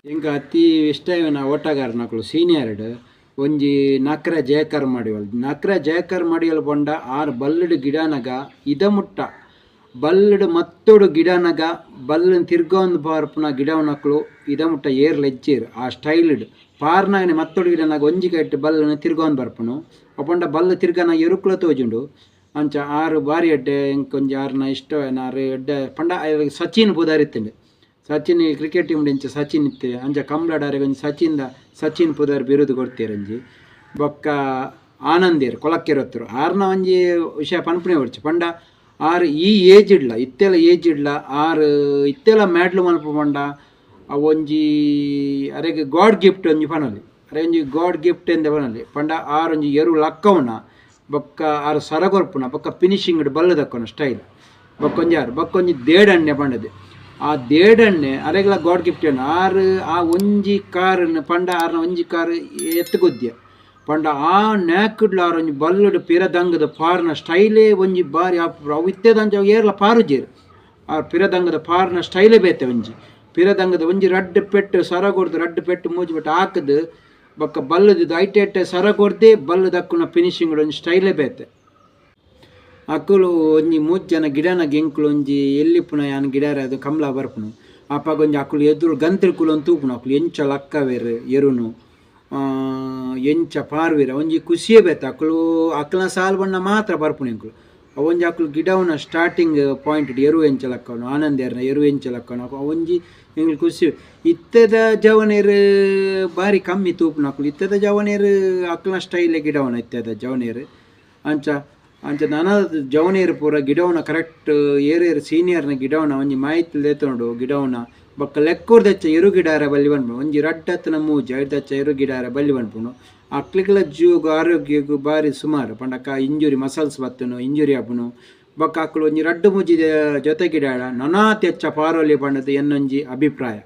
ಎಂಕ್ ಅತಿ ಇಷ್ಟ ಆಯಿನ ಓಟಗಾರನಕುಲು ಸೀನಿಯರ್ಡ್ ಒಂಜಿ ನಕ್ರ ಜಯಕರ್ ಮಡಿವಾಳ್. ನಕ್ರ ಜಯಕರ್ ಮಡಿವಾಳ್ ಪಂಡ ಆರ್ ಬಲ್ಲುಡು ಗಿಡನಗ ಇದ ಮುಟ್ಟ ಬಲ್ಲುಡು ಮತ್ತೊಡು ಗಿಡನಗ ಬಲ್ಲುನ್ ತಿರ್ಗೊಂದು ಪಾರ್ಪುನ ಗಿಡವನಕುಲು ಇದ ಮುಟ್ಟ ಏರ್ಲ ಇಜ್ಜೆರ್ ಆ ಸ್ಟೈಲ್ಡ್ ಪಾರ್ನಗನೆ ಮತ್ತೊಡು ಗಿಡನಗ ಒಂಜಿ ಕೈಟ್ ಬಲ್ಲುನು ತಿರ್ಗೊಂದು ಬರ್ಪುನು ಅಪಂಡ ಬಲ್ಲು ತಿರ್ಗನ ಎರುಕುಲ ತೋಜುಂಡು. ಅಂಚ ಆರ್ ಬಾರಿ ಎಡ್ಡೆ, ಎಂಕ್ ಒಂಜಿ ಆರ್ನ ಇಷ್ಟ ಆರ್ ಎಡ್ಡೆ ಪಂಡ ಸಚಿನ್ ಪುದರ್ ಇತ್ತುಂಡು. ಸಚಿನ್ ಕ್ರಿಕೆಟ್ ಟೀಮ್ ಇಂಚ ಸಚಿನ್ ಇತ್ತೆ ಅಂಚ ಕಂಬ್ಳಡ್ ಅರೆಗ್ ಒಂಜಿ ಸಚಿನ್ ದ ಸಚಿನ್ ಪುದರ್ ಬಿರುದು ಕೊರ್ತೆರ್ ಒಂಜಿ. ಬೊಕ್ಕ ಆನಂದೆರ್ ಕೊಲಕ್ಕೆರೊತ್ತುರು ಆರ್ನ ಒಂಜಿ ವಿಷಯ ಪನ್ಪುನೆ ಬೊಡ್ಚಿ ಪಂಡ ಆರ್ ಈ ಏಜ್ ಇಡ್ಲ ಇತ್ತೆಲ ಏಜ್ ಇಡ್ಲ ಆರ್ ಇತ್ತೆಲ ಮ್ಯಾಡ್ಲು ಮನ್ಪು ಪಂಡ ಅವೊಂಜಿ ಅರೆಗ್ ಗಾಡ್ ಗಿಫ್ಟ್ ಒಂಜಿ ಪನೊಲಿ, ಅರೆ ಒಂಜಿ ಗಾಡ್ ಗಿಫ್ಟ್ ಎಂದ್ ಪನೊಲಿ. ಪಂಡ ಆರ್ ಒಂಜಿ ಎರು ಲಕ್ಕವುನ ಬೊಕ್ಕ ಆರ್ ಸರ ಕೊರ್ಪುನ ಬೊಕ್ಕ ಫಿನಿಶಿಂಗ್ ಡ್ ಬಲ್ಲ್ ದಕ್ಕುನ ಸ್ಟೈಲ್ ಬೊಕ್ಕೊಂಜಿ ಆರ್ ಬೊಕ್ಕೊಂಜಿ ದೇಡಣ್ಣೆ ಪಂಡದು ಆ ದೇಡಣ್ಣೆ ಅರೆಗ್ಲ ಗಾಡ್ ಗಿಫ್ಟ್ ಆರ್ ಆ ಒಂಜಿ ಕಾರ್ ಪಂಡ ಆರ್ನ ಒಂಜಿ ಕಾರ್ ಎತ್ತು ಗುದ್ಯ ಪಂಡ ಆ ನ್ಯಾಕ್ಡ್ಲ ಆರ್ ಒಂಜಿ ಬಲ್ಲುಡು ಪಿರ ದಂಗದ ಪಾರ್ನ ಸ್ಟೈಲೇ ಒಂಜಿ ಬಾರಿ ಅವು ಇತ್ತೆದಂಚ ಏರ್ಲ ಪಾರುಜೆರ್ ಆ ಪಿರ ದಂಗದ ಪಾರ್ನ ಸ್ಟೈಲೇ ಬೇತೆ. ಒಂಜಿ ಪಿರ ದಂಗದ ಒಂಜಿ ರಡ್ಡ್ ಪೆಟ್ಟು ಸರ ಕೊರ್ದು ರಡ್ಡ್ ಪೆಟ್ಟು ಮೂಜಿ ಪೆಟ್ಟು ಹಾಕುದು ಬೊಕ್ಕ ಬಲ್ಲುದು ಐಟೆ ಐಟೆ ಸರ ಕೊರ್ದೆ ಬಲ್ಲು ದಕ್ಕುನ ಫಿನಿಶಿಂಗ್ ಒಂಜಿ ಸ್ಟೈಲೇ ಬೇತೆ. ಅಕುಲು ಒಂಜಿ ಮೂಜಿ ಜನ ಗಿಡನ ಎಂಕುಲು ಒಂಜಿ ಎಲ್ಲಿಪ್ಪುನ ಯಾನ್ ಗಿಡಾರ ಅದು ಕಂಬ್ಲ ಬರ್ಪುನು ಅಪಗ ಒಂಜಿ ಅಕುಲು ಎದುರು ಗಂತ್ರಿ ಕುಲೊಂದು ತೂಪುನು ಅಕುಲು ಎಂಚ ಲಕ್ಕವೆರ್ ಎರುನು ಎಂಚ ಪಾರ್ವೆರ್ ಒಂಜಿ ಖುಷಿಯೇ ಬೇತೆ. ಅಕುಲು ಅಕ್ಲ್ನ ಸಾಲ್ ಬಣ್ಣ ಮಾತ್ರ ಬರ್ಪುನು ಎಂಕುಲು ಅವೊಂಜಿ ಅಕುಲು ಗಿಡವನ ಸ್ಟಾರ್ಟಿಂಗ್ ಪಾಯಿಂಟ್ ಎರು ಎಂಚ ಲಕ್ಕವನು ಆನಂದೇರ್ನ ಎರು ಎಂಚ ಲಕ್ಕವನು ಅವೊಂಜಿ ಎಂಕುಲು ಖುಷಿ. ಇತ್ತೆದ ಜವನೆರ್ ಬಾರಿ ಕಮ್ಮಿ ತೂಪುನ ಅಕುಲು ಇತ್ತೆದ ಜವನೆರ್ ಅಕ್ಲ್ನ ಸ್ಟೈಲ್ ಗಿಡವನ ಇತ್ತೆದ ಜವನೆರ್. ಅಂಚ ಅಂಚ ನನ ಜವನೆರ್ ಪೂರ ಗಿಡವನ ಕರೆಕ್ಟ್ ಏರೇರು ಸೀನಿಯರ್ನ ಗಿಡವನ ಒಂಜಿ ಮಾಹಿತಿ ಲೇತೊಂಡು ಗಿಡವನ ಬೊಕ್ಕ ಲೆಕ್ಕೊರ್ದೆಚ್ಚ ಎರು ಗಿಡಾರ ಬಲ್ಲಿ ಪನ್ಪುನು ಒಂಜಿ ರಡ್ಡ್ ಅತ್ತನ ಮೂಜಿ ಐದಚ್ಚ ಎರು ಗಿಡಾರ ಬಲ್ಲಿ ಪನ್ಪುನು ಅಕ್ಲೆಗ್ಲ ಜೀವಗ್ ಆರೋಗ್ಯಗ್ ಬಾರಿ ಸುಮಾರು ಪಂಡಕ ಇಂಜುರಿ ಮಸಲ್ಸ್ ಬತ್ತುನು ಇಂಜುರಿ ಆಪುನು ಬೊಕ್ಕ ಅಕುಲು ಒಂಜಿ ರಡ್ಡ್ ಮೂಜಿ ಜೊತೆ ಗಿಡಾಡ ನನಾತ್ ಎಚ್ಚ ಪಾರೊಲಿ ಪಂಡದು ಎನ್ನೊಂಜಿ ಅಭಿಪ್ರಾಯ.